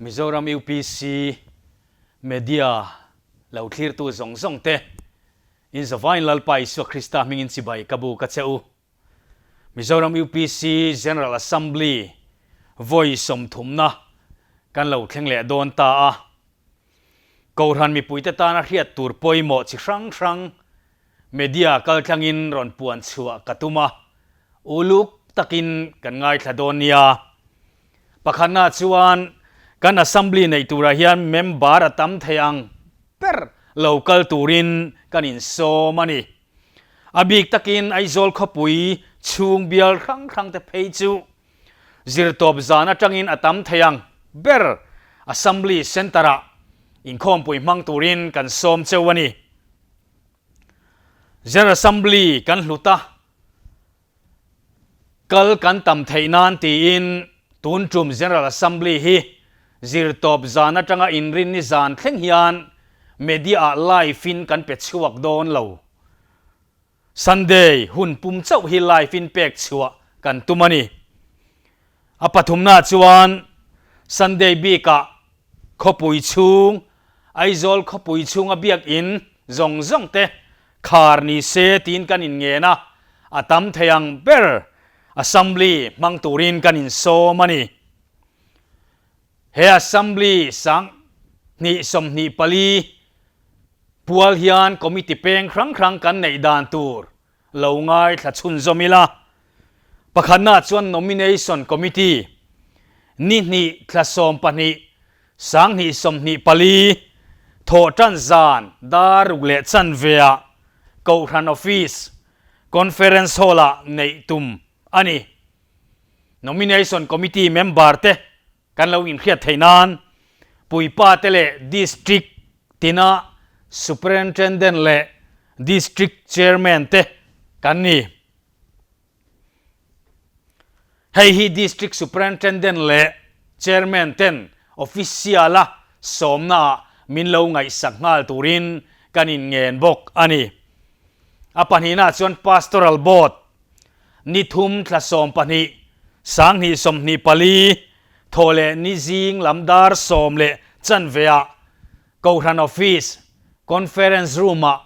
Mizoram UPC Media lo thlirtu zawng zawng te, in zavaiin Lalpa Isua Krista hmingin chibai ka bu ka che u. Mizoram UPC General Assembly vawi sawmthumna kan lo thleng leh dawn ta a. Kohhran mipuite tana hriat tur pawimawh chi hrang hrang media kaltlangin rawn puan chhuah ka tum a, uluk takin kan ngaithla dawn nia. Pakhatna chuan kan Assembly neih turah hian member a tam thei ang ber lo kal turin kan insawm a ni. A bik takin Aizawl khawpui chhung bial hrang hrang te phei chu zirtawp zan atangin a tam thei ang ber Assembly Centre-ah inkhawmpui hmang turin kan sawm cheu a ni. General Assembly kan hlut a, kal kan tam theih nan tiin tun tum General Assembly hi zirtawp zan atanga inrinni zan thleng hian media-ah live-in kan pe chhuak dawn lo. Sunday hun pum chauh hi live-in pek chhuah kan tum a ni. A pathumnaah chuan Sunday bikah Khawpui chhung, Aizawl khawpui chhunga biakinn zawng zawng te khar ni se tiin kan inngen a, a tam thei ang ber Assembly hmang turin kan insawm a ni. He Assembly sang hnih 24 pual hian Committee peng hrang hrang kan neih dan tur lo ngaithla chhunzawm ila. Pakhatnaah chuan Nomination Committee ni hnih thla 12 2024 thawh tan zan dar ruk leh chanveah Kohhran Office Conference Hall-ah neih tum a ni. Nomination Committee member te Kan lo inhriat theih nan Puipa te leh District tina Superintendent leh District Chairman te kan ni. Hei hi District Superintendent leh Chairman ten official a sawmnaah min lo ngaihsak nghal turin kan inngen bawk a ni. A pahnihnaah chuan Pastoral Board Ni thum thla 12, 2024, thaw leh ni zing lam dar sawm leh chanveah Kohhran Office, Conference Room-ah,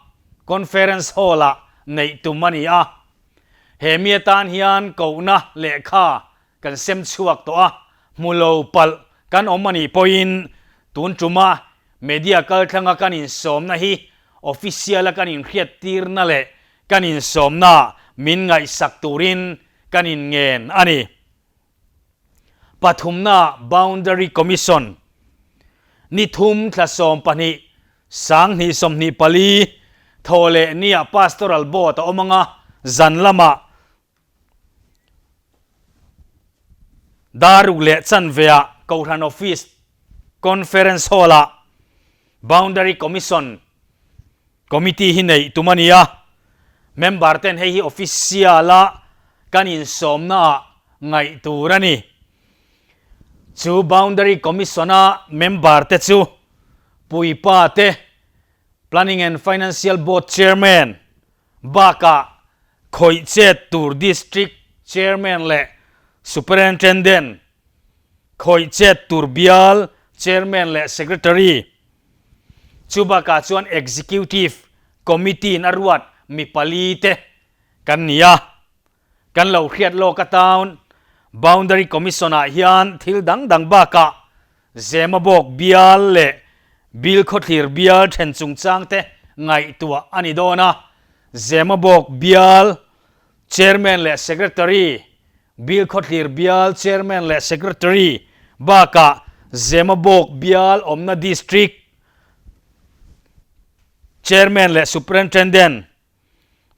Conference Hall-ah neih tum a ni a. He mi atan hian kohna lehkha kan sem chhuak tawh a, hmu lo palh kan awm a nih pawhin tun tuma media kalthlanga kan insawmna hi official-a kan inhriattirna leh Kan insawmna min ngaihsak turin kan inngen a ni. Pathumna Boundary Commission ni thum thla 12 2024 thaw leh nia Pastoral Board a awm anga zan lamah dar ruk leh chanveah Kohhran Office Conference Hall-ah Boundary Commission Committee hi neih tum a ni a, member ten hei hi official a kan insawmna ah ngaih tur a ni. Chu Boundary Commission a member te chu Puipa te, Planning and Financial Board Chairman bakah khawih chet tur District Chairman leh Superintendent, khawih chet tur bial Chairman leh Secretary, Chu bakah chuan Executive Committee-in a ruat mi pali te kan ni a. Kan lo hriat lawk atan Boundary Commission-ah hian thil dang dang bakah Zemabawk bial leh Bilkhawthlir bial then chungchang te ngaihtuah a ni dawn a. Zemabawk bial Chairman leh Secretary Bilkhawthlir bial Chairman leh Secretary bakah Zemabawk bial awmna District Chairman leh Superintendent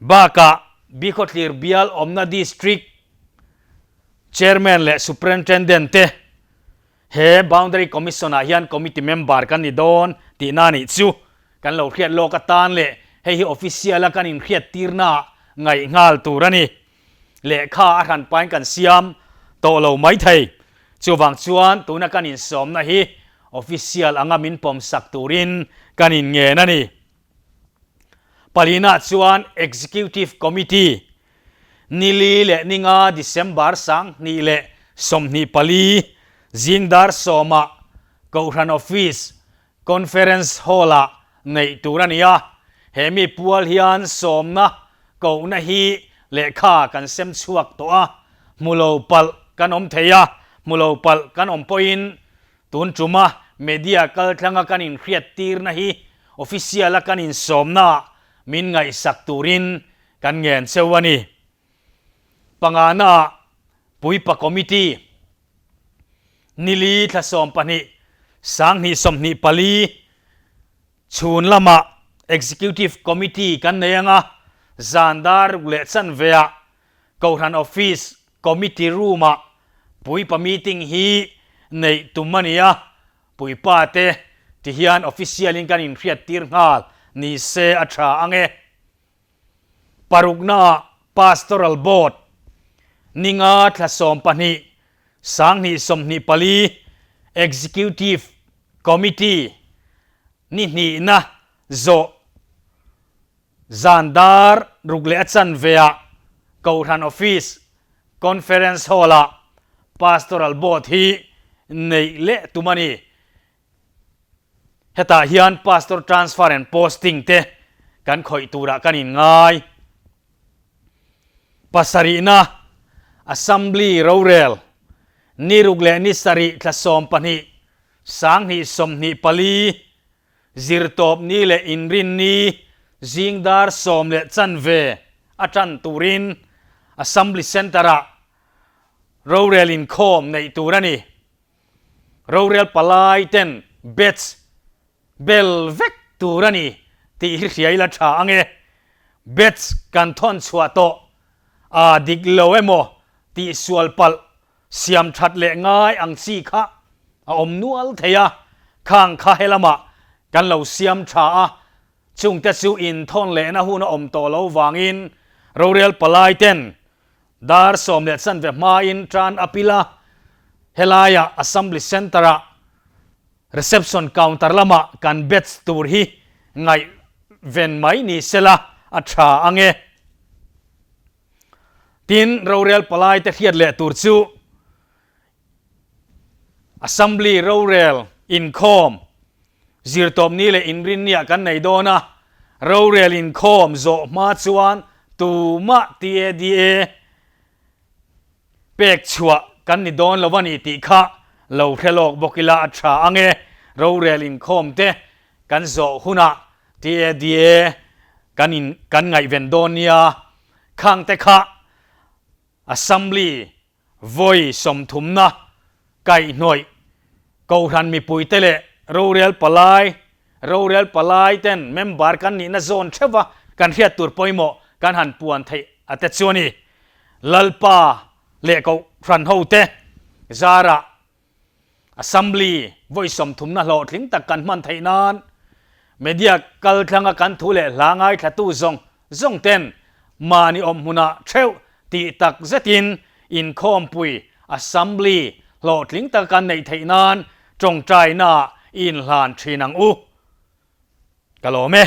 bakah Bikhawthlir bial awmna District Chairman leh Superintendent te he Boundary Commission ah hian Committee member kan ni dawn tihna a nih chu kan lo hriat lawk atan leh hei hi official a kan inhriat tirna ah ngaih nghal tur a ni. Lehkha a hran pain kan siam tawh lo mai thei. Chuvang chuan tuna kan insawmna hi official anga min pawmsak turin kan inngen a ni. Palina chuan Executive Committee ni li leh ni nga December 2024 zing dar sawmah. Kohhran Office Conference Hall-ah neih tur a ni a, he mi pual hian sawmna kohna hi lehkha kan sem chhuak tawh a, hmu lo palh kan awm thei a, hmu lo palh kan awm pawhin tun tuma media kaltlanga kan inhriat tirna hi official-a kan insawmnaah min ngaihsak turin kan ngen cheu a ni. Panganaah Puipa Committee Nili thla 12, 2024 chhun lamah Executive Committee kan nei ang a, zan dar ruk leh chanveah Kohhran Office Committee Room-ah Puipa meeting hi neih tum a ni a, Puipa te tihian official-in kan inhriattir nghal ni se a tha ang e. Paruknaah Pastoral Board ninga thla 12, 2024 Executive Committee ni hnihna zawh zan dar ruk leh a chanveah Kohhran Office Conference Hall-ah Pastoral Board hi neih leh tum a ni. Hetah hian Pastor transfer and posting te kan khawih turah kan inngai. Pasarihna, Assembly rorel, ni ruk leh ni sarih thla 12, 2024, zirtawp ni leh inrin ni zing dar sawm leh chanve a tan turin Assembly Centre-ah rorel inkhawm neih tur a ni. Rorel palai ten batch bel vek tur a ni tih hi hria ila tha ang e. Batch kan thawn chhuah tawh a dik lo emaw tih sual palh siam that leh ngai ang chi kha a awm nual thei a, khang kha helamah kan lo siam tha a, chungte chu inthawn lehna hun a awm tawh lo vangin rorel palai ten Dar sawm leh chanve hmain tan a pil a, helaiah Assembly Centre-ah reception counter lamah kan batch tur hi ngaihven mai ni sela a tha ang e. Tin, rorel palaite hriat leh tur chu Assembly rorel inkhawm zirtawpni leh inrinniah kan nei dawn a, rorel inkhawm zawh hma chuan tumah TADA pek chhuah kan ni dawn lo a ni tih kha lo hre lawk bawk ila a tha ang e. Rorel inkhawm te kan zawh hunah TADA kan in kan ngaihven dawn nia, khang te kha Assembly Vawi sawmthumna kaihhnawih Kohhran mipuite leh rorel palai, rorel palai ten member kan nihna zawn theuha kan hriat tur pawimawh kan han puan theih a te chu a ni. Lalpa leh Kohhran hote zarah Assembly vawi sawmthumna hlawhtling tak kan hman theih nan media kalthlanga kan thu leh hla ngaithlatu zawng zawng ten mahni awm hmunah theuh tih tak zetin inkhawmpui Assembly hlawhtling tak kan neih theih nan tawngtaina i inhlan thin ang u. Ka lawm e.